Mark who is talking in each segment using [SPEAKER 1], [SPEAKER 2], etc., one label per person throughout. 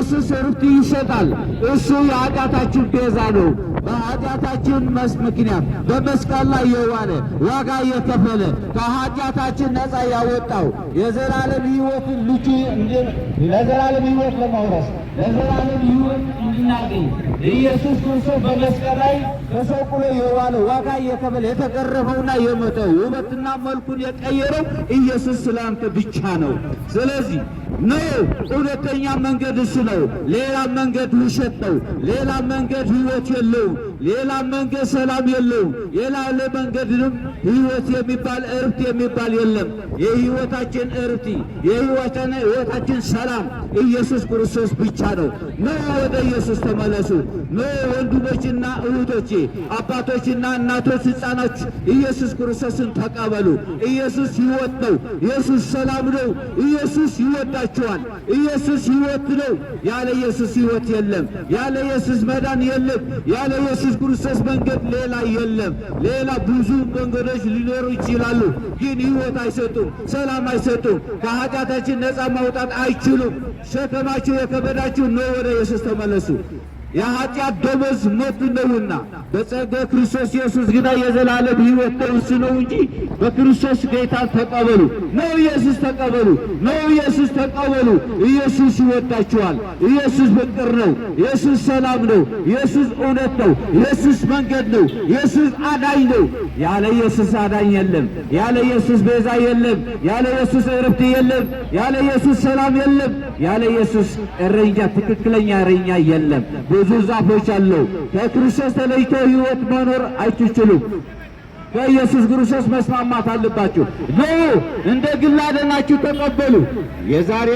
[SPEAKER 1] ኢየሱስ ዕረፍት ይሰጣል። እሱ የኃጢአታችን ቤዛ ነው። በኃጢአታችን ምክንያት በመስቀል ላይ የዋለ፣ ዋጋ የከፈለ፣ ከኃጢአታችን ነፃ ያወጣው፣ የዘላለም ሕይወትን ልጁ ለዘላለም ሕይወት ለማውረስ፣ ለዘላለም ሕይወት እንድናገኝ ኢየሱስ ክርስቶስ በመስቀል ላይ ተሰቅሎ የዋለ፣ ዋጋ የከፈለ፣ የተገረፈውና የሞተው፣ ውበትና መልኩን የቀየረው ኢየሱስ ስላንተ ብቻ ነው። ስለዚህ ነው እውነተኛ መንገድ እሱ ነው። ሌላ መንገድ ውሸት ነው። ሌላ መንገድ ሕይወት የለውም። ሌላ መንገድ ሰላም የለውም። ሌላ መንገድንም ሕይወት የሚባል፣ እረፍት የሚባል የለም። የሕይወታችን እረፍት፣ የሕይወታችን ሰላም ኢየሱስ ክርስቶስ ብቻ ነው። ኑ ወደ ኢየሱስ ተመለሱ። ኑ ወንድሞችና እህቶቼ፣ አባቶችና እናቶች፣ ሕፃናት ኢየሱስ ክርስቶስን ተቀበሉ። ኢየሱስ ሕይወት ነው። ኢየሱስ ሰላም ነው። ኢየሱስ ይወዳችኋል። ኢየሱስ ሕይወት ነው። ያለ ኢየሱስ ሕይወት የለም። ያለ ኢየሱስ መዳን የለም። ያለ ኢየሱስ ክርስቶስ መንገድ ሌላ የለም። ሌላ ብዙ መንገዶች ሊኖሩ ይችላሉ፣ ግን ሕይወት አይሰጡም፣ ሰላም አይሰጡም፣ ከኃጢአታችን ነፃ ማውጣት አይችሉም። ሸክማችሁ የከበዳችሁ ኑ ወደ ኢየሱስ ተመለሱ። የኃጢአት ደመወዝ ሞት ነውና በጸጋ ክርስቶስ ኢየሱስ ግና የዘላለም ሕይወት ነው፣ እሱ ነው እንጂ። በክርስቶስ ጌታን ተቀበሉ። ኑ ኢየሱስ ተቀበሉ። ኑ ኢየሱስ ተቀበሉ። ኢየሱስ ይወዳችኋል። ኢየሱስ ፍቅር ነው። ኢየሱስ ሰላም ነው። ኢየሱስ እውነት ነው። ኢየሱስ መንገድ ነው። ኢየሱስ አዳኝ ነው። ያለ ኢየሱስ አዳኝ የለም። ያለ ኢየሱስ ቤዛ የለም። ያለ ኢየሱስ ዕረፍት የለም። ያለ ኢየሱስ ሰላም የለም። ያለ ኢየሱስ እረኛ፣ ትክክለኛ እረኛ የለም። ብዙ ዛፎች አሉ። ከክርስቶስ ተለይቶ ሕይወት መኖር አይችሉም። ከኢየሱስ ክርስቶስ መስማማት አለባችሁ። ኑ እንደ ግል አዳኛችሁ ተቀበሉ። የዛሬ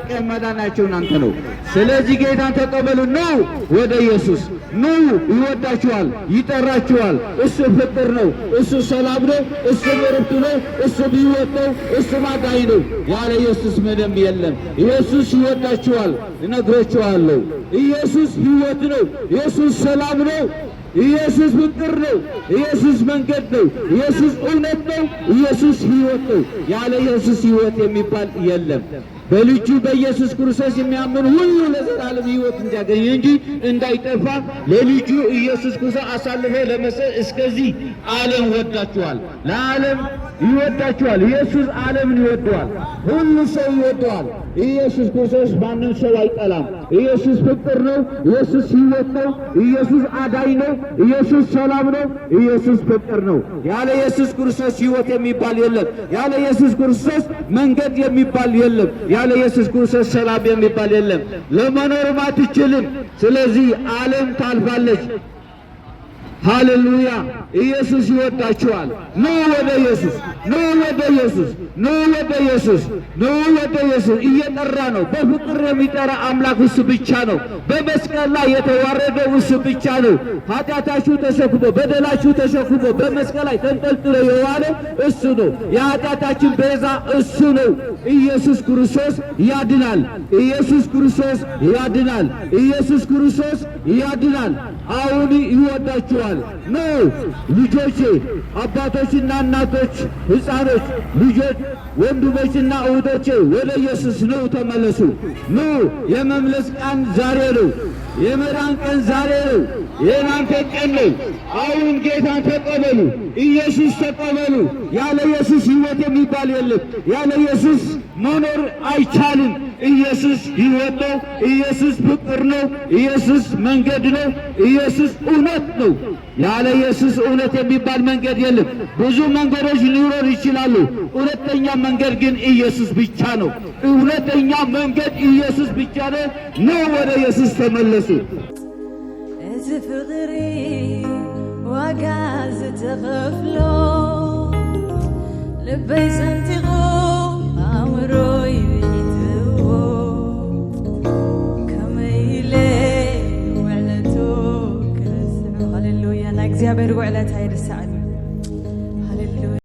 [SPEAKER 1] ቀን መዳናችሁ እናንተ ነው። ስለዚህ ጌታን ተቀበሉ። ኑ ወደ ኢየሱስ ኑ። ይወዳችኋል፣ ይጠራችኋል። እሱ ፍቅር ነው። እሱ ሰላም ነው። እሱ ዕረፍት ነው። እሱ ሕይወት ነው። እሱ አዳኝ ነው። ያለ ኢየሱስ ምንም የለም። ኢየሱስ ይወዳችኋል፣ እነግራችኋለሁ። ኢየሱስ ሕይወት ነው። ኢየሱስ ሰላም ነው። ኢየሱስ ፍቅር ነው። ኢየሱስ መንገድ ነው። ኢየሱስ እውነት ነው። ኢየሱስ ሕይወት ነው። ያለ ኢየሱስ ሕይወት የሚባል የለም። በልጁ በኢየሱስ ክርስቶስ የሚያምን ሁሉ ለዘላለም ሕይወት እንዲያገኝ እንጂ እንዳይጠፋ ለልጁ ኢየሱስ ክርስቶስ አሳልፎ ለመስጠት እስከዚህ ዓለም ወዳችኋል። ለዓለም ይወዳችኋል። ኢየሱስ ዓለምን ይወደዋል። ሁሉ ሰው ይወደዋል። ኢየሱስ ክርስቶስ ማንም ሰው አይጠላም። ኢየሱስ ፍቅር ነው። ኢየሱስ ሕይወት ነው። ኢየሱስ አዳኝ ነው። ኢየሱስ ሰላም ነው። ኢየሱስ ፍቅር ነው። ያለ ኢየሱስ ክርስቶስ ሕይወት የሚባል የለም። ያለ ኢየሱስ ክርስቶስ መንገድ የሚባል የለም። ያለ ኢየሱስ ክርስቶስ ሰላም የሚባል የለም። ለመኖርም አትችልም። ስለዚህ ዓለም ታልፋለች። ሃሌሉያ! ኢየሱስ ይወዳችኋል። ኑ ወደ ኢየሱስ፣ ኑ ወደ ኢየሱስ፣ ኑ ወደ ኢየሱስ፣ ኑ ወደ ኢየሱስ። እየጠራ ነው። በፍቅር የሚጠራ አምላክ እሱ ብቻ ነው። በመስቀል ላይ የተዋረደው እሱ ብቻ ነው። ኃጢአታችሁ ተሸክሞ፣ በደላችሁ ተሸክሞ በመስቀል ላይ ተንጠልጥሎ የዋለ እሱ ነው። የኃጢአታችን ቤዛ እሱ ነው። ኢየሱስ ክርስቶስ ያድናል። ኢየሱስ ክርስቶስ ያድናል። ኢየሱስ ክርስቶስ ያድናል። አሁን ይወዳችኋል። ኑ ልጆቼ፣ አባቶችና እናቶች፣ ሕፃኖች፣ ልጆች፣ ወንድሞችና እህቶቼ ወደ ኢየሱስ ኑ፣ ተመለሱ። ኑ፣ የመመለስ ቀን ዛሬ ነው። የመዳን ቀን ዛሬ ነው። የናንተ ቀን ነው። አሁን ጌታን ተቀበሉ። ኢየሱስ ተቀበሉ። ያለ ኢየሱስ ሕይወት የሚባል የለም። ያለ ኢየሱስ መኖር አይቻልም። ኢየሱስ ሕይወት ነው። ኢየሱስ ፍቅር ነው። ኢየሱስ መንገድ ነው። ኢየሱስ እውነት ነው። ያለ ኢየሱስ እውነት የሚባል መንገድ የለም። ብዙ መንገዶች ሊኖር ይችላሉ። እውነተኛ መንገድ ግን ኢየሱስ ብቻ ነው። እውነተኛ መንገድ ኢየሱስ ብቻ ነው። ኑ ወደ ኢየሱስ ተመለሱ።
[SPEAKER 2] እዚ ፍቕሪ ዋጋ ዝተኸፍሎ፣ ልበይ ሰንጢቑ ኣእምሮይ ብሒትዎ፣ ከመይ ኢለ ውዕለቱ ክርስዖ? ሃሌሉያ! ናይ እግዚኣብሔር ውዕለት ኣይርሳዕን።